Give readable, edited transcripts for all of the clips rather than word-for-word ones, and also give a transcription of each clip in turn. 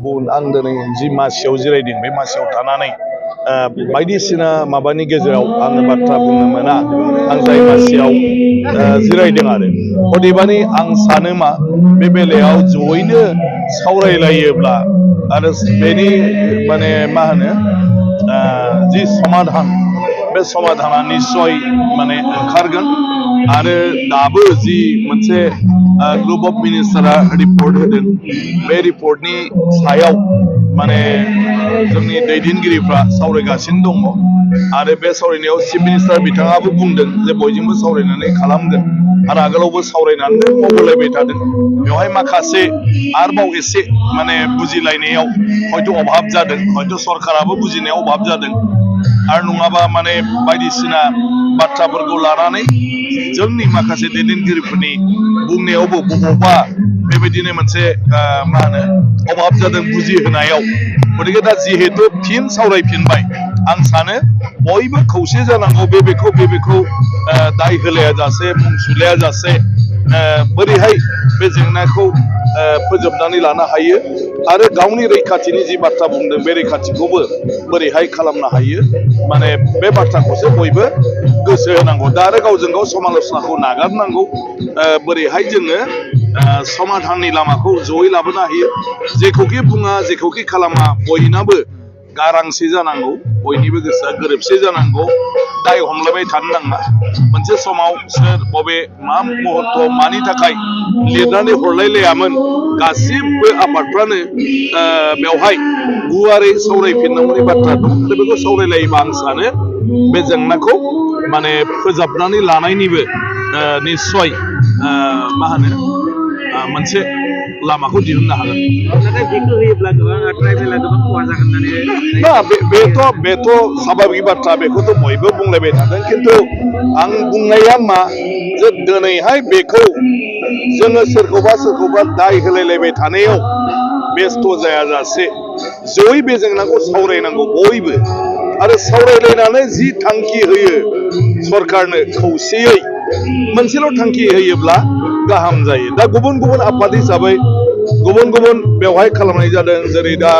बुन आं दिनै जि मासियाव जिरायदों बे मासियाव थानानै बायदिसिना माबानि गेजेराव आङो बाथ्रा बुंनो मोना आं जाय मासियाव जिरायदों आरो अदेबानि आं सानो मा बे बेलायाव जयैनो सावरायलायोब्ला आरो बेनि माने मा होनो जि समाधान बे समाधाना निश्चय माने ओंखारगोन आरो दाबो जि मोनसे ग्रुप अफ मिनिस्टारा रिपर्ट होदों बे रिपर्टनि सायाव माने जोंनि दैदेनगिरिफ्रा सावरायगासिनो दङ आरो बे सावरायनायाव चिफ मिनिस्टार बिथाङाबो बुंदों जे बयजोंबो सावरायनानै खालामगोन आरो आगोलावबो सावरायनानै मावबोलायबाय थादों बेवहाय माखासे आरोबाव एसे माने बुजिलायनायाव हयथ' अभाब जादों हयथ' सरकाराबो बुजिनायाव अभाब जादों आरो नङाबा माने बायदिसिना बाथ्राफोरखौ लानानै जोंनि माखासे दैदेनगिरिफोरनि बुंनायावबो बबावबा बेबायदिनो मोनसे मा होनो अभाब जादों बुजिहोनायाव गतिके दा जिहेतु फिन सावरायफिनबाय आं सानो बयबो खौसे जानांगौ बेखौ दाय होलाया जासे मुं सुलाया जासे बोरैहाय बे जेंनाखौ फोजोबनानै लानो हायो आरो गावनि रैखाथिनि जि बाथ्रा बुंदों बे रैखाथिखौबो बोरैहाय खालामनो हायो माने बे बाथ्राखौसो बयबो गोसो होनांगौ दा आरो गावजों गाव समालोचनाखौ नागारनांगौ बोरैहाय जोङो समाधाननि लामाखौ जयै लाबोनो हायो जेखौखि बुङा जेखौखि खालामा बयनाबो गारांसे जानांगौ बयनिबो गोसोआ गोरोबसे जानांगौ दाय हमलायबाय थानो नाङा मोनसे समाव सोर बबे मा मुहूर्त मानि थाखाय लिरनानै हरलायलायामोन गासिबो आफादफ्रानो बेवहाय गुवारै सावरायफिननांगौनि बाथ्रा दं आरो बेखौ सावरायलायोबा आं सानो बे जेंनाखौ माने फोजाबनानै लानायनिबो निस्सय मा होनो मोनसे लामाखौ दिहुननो हागोन बेथ' स्वाभाबिक बाथ्रा बेखौथ' बयबो बुंलायबाय थादों खिन्थु आं बुंनाया मा जे दिनैहाय बेखौ जोङो सोरखौबा दाय होलायलायबाय थानायाव बेस्थ' जायाजासे जयै बे जेंनाखौ सावरायनांगौ बयबो आरो सावरायलायनानै जि थांखि होयो सरकारनो खौसेयै मोनसेल' थांखि होयोब्ला गाहाम जायो दा गुबुन गुबुन आफाद हिसाबै गुबुन गुबुन बेवहाय खालामनाय जादों जेरै दा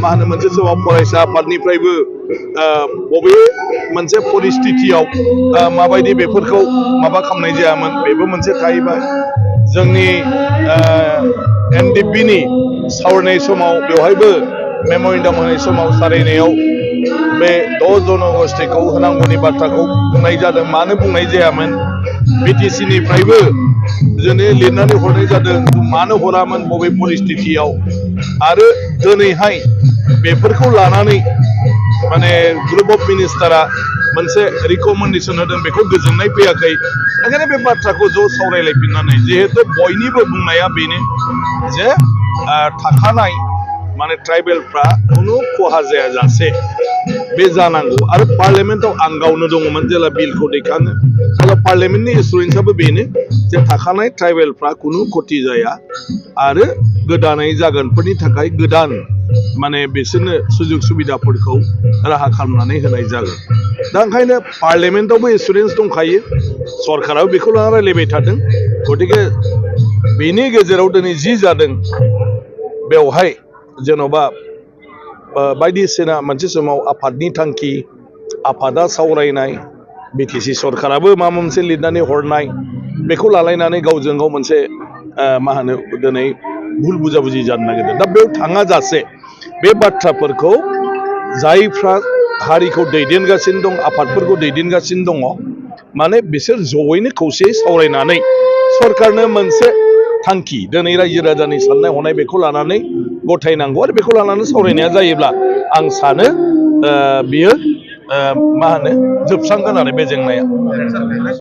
मा होनो मोनसे समाव फरायसा आफादनिफ्रायबो बबे मोनसे परिस्थितियाव माबायदि बेफोरखौ माबा खालामनाय जायामोन बेबो मोनसे थाहैबाय जोंनि NDP-नि सावरायनाय समाव बेवहायबो मेम'रेन्डाम होनाय समाव सावरायनायाव बे 10 जनगोष्ठीखौ होनांगौनि बाथ्राखौ बुंनाय जादों मानो बुंनाय जायामोन BTC-निफ्रायबो जोंनो लिरनानै हरनाय जादों मानो हरामोन बबे परिस्थितियाव आरो दिनैहाय बेफोरखौ लानानै माने ग्रुप अफ मिनिस्टारा मोनसे रिकमेन्डेसन होदों बेखौ गोजोननाय फैयाखै ओंखायनो बे बाथ्राखौ ज' सावरायलायफिननानै जिहेतु बयनिबो बुंनाया बेनो जे थाखानाय माने ट्राइबेलफ्रा खुनु खहा जायाजासे बे जानांगौ आरो पार्लियामेन्टआव आं गावनो दङमोन जेला बिलखौ दैखाङो अब्ला पार्लियामेन्टनि एसुरेन्सआबो बेनो जे थाखानाय ट्राइबेलफ्रा खुनु खथि जाया आरो गोदानै जागोनफोरनि थाखाय गोदान माने बिसोरनो सुजुग सुबिदाफोरखौ राहा खालामनानै होनाय जागोन दा ओंखायनो पार्लियामेन्टआवबो एसुरेन्स दंखायो सरकाराबो बेखौ लानानै रायलायबाय थादों गतिके बेनि गेजेराव दिनै जि जादों बेवहाय जेन'बा बायदिसिना मोनसे समाव आफादनि थांखि आफादा सावरायनाय BTC सरकाराबो माबा मोनसे लिरनानै हरनाय बेखौ लालायनानै गावजों गाव मोनसे मा होनो दिनै भुल बुजाबुजि जानो नागिरदों दा बेयाव थाङा जासे बे बाथ्राफोरखौ जायफ्रा हारिखौ दैदेनगासिनो दं आफादफोरखौ दैदेनगासिनो दङ माने बिसोर जयैनो खौसेयै सावरायनानै सरकारनो मोनसे थांखि दिनै रायजो राजानि साननाय हनाय बेखौ लानानै गथायनांगौ आरो बेखौ लानानै सावरायनाया जायोब्ला आं सानो बियो मा होनो जोबस्रांगोन आरो बे जेंनाया